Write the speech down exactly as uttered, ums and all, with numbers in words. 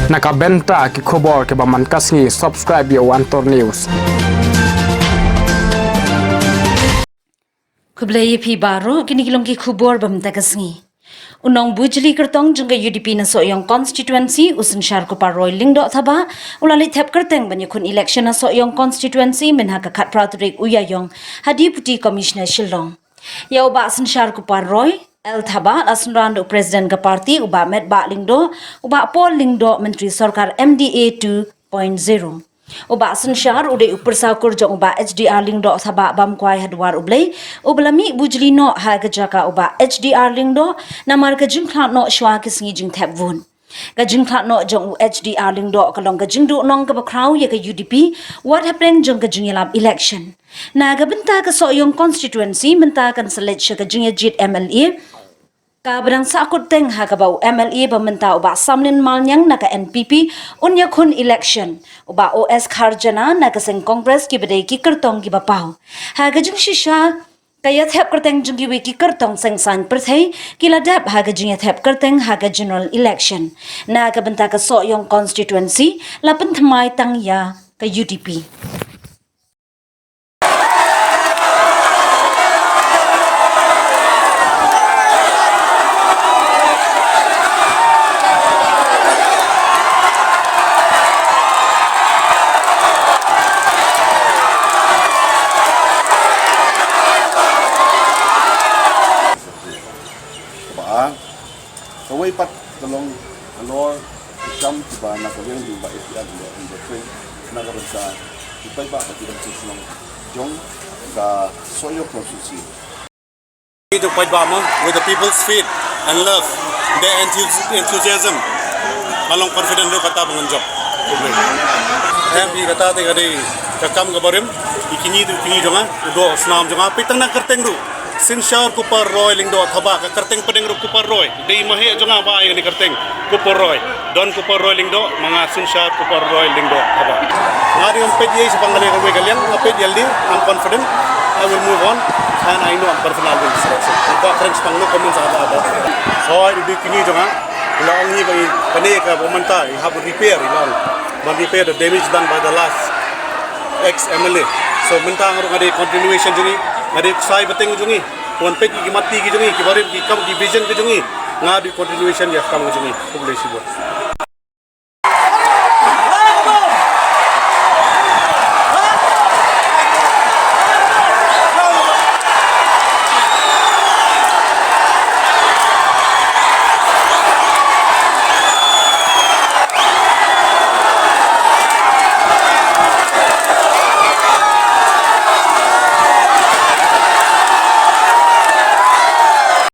Na ka bynta ki khubor kiba man ka sngi, subscribe ïa u Antor News. Khublei ïa phi baroh, kine ki long ki khubor ba mynta ka sngi. U nongbujli kyrtong jong ka U D P na Sohiong constituency, u Synshar Kupar Roy Lyngdoh Thabah, u la leit thep kyrteng ban ïakhun election na Sohiong constituency mynha ka khatphra tarik u Ïaïong ha Deputy Commissioner Shillong. Ïa u Bah Synshar Kupar Roy L Thabah la synran da u President ka party, u Bah Metbah Lyngdoh, u Bah Paul Lyngdoh, Myntri Sorkar M D A two point zero. U Bah Synshar u dei u pyrsa kur jong u Bah H D R Lyngdoh Thabah Bamkwai ha Dwar U Blei, uba la mih bujli noh ha ka jaka u Bah H D R Lyngdoh namar ka jingkhlad noh shuwa ki sngi jingthep vote. Ka jingkhlad noh jong u H D R Lyngdoh ka long ka jingduhnong kaba khraw ïa ka U D P wat hapdeng jong ka jingïalap election. Na ka bynta ka Sohiong constituency, mynta kan sa leit sha ka jingïajied M L A kaba dang sahkut teng, ha kaba u M L A ba mynta u Bah Samlin Malniang na ka N P P un ïakhun election, u Bah O S Kharjana na ka seng Congress, kiba dei ki kyrtong kiba paw. Ha ka jingshisha, ka ïathep kyrteng jong kiwei ki kyrtong seng saiñ pyrthei ki la dep ha ka jingïathep kyrteng ha ka general election. Na ka bynta ka Sohiong constituency la pynthymmai tang ïa ka U D P. Kaba ar, kawei pat ka long halor ki kam kiba na ka liang jong u Bah S D R Lyngdoh, na ka bynta ki paidbah bad ki nongshong shnong jong ka Sohiong constituency. Ki jong paidbah mo, with the people's faith and love, their enthusi-, enthusiasm, nga long confident ruh kata ba ngan jop. Em, ïa kata te ka dei ka kam kaba rim. Ïa kine, ïa kine jong nga, u doh u snam jong nga, peit tang na kyrteng ruh. Synshar Kupar Roy Lyngdoh Thabah, ka kyrteng pdeng ruh Kupar Roy. Dei maheh jong nga ba ai kane ka kyrteng Kupar Roy. Don Kupar Roy Lyngdoh, ma nga Synshar Kupar Roy Lyngdoh Thabah. Nga dang ym peit ei shaphang kane kawei ka liang, nga peit ïalade, I'm confident I will move on and I know I'm confident I'll win this election. Nga kwah kren shaphang, no comments about that. Hooid, dei kine jong nga, la ong ïa i ba i kane kaba mynta i hap ban repair, i la ong, ban repair the damage done by the last ex M L A. So mynta nga ruh nga dei continuation jong i, nga dei ksai bteng jong i. Wan peit ki mat ki jong i, ki barim ki kam ki vision ki jong i. Nga dei continuation ïa kam ki jong i. Khublei shibun.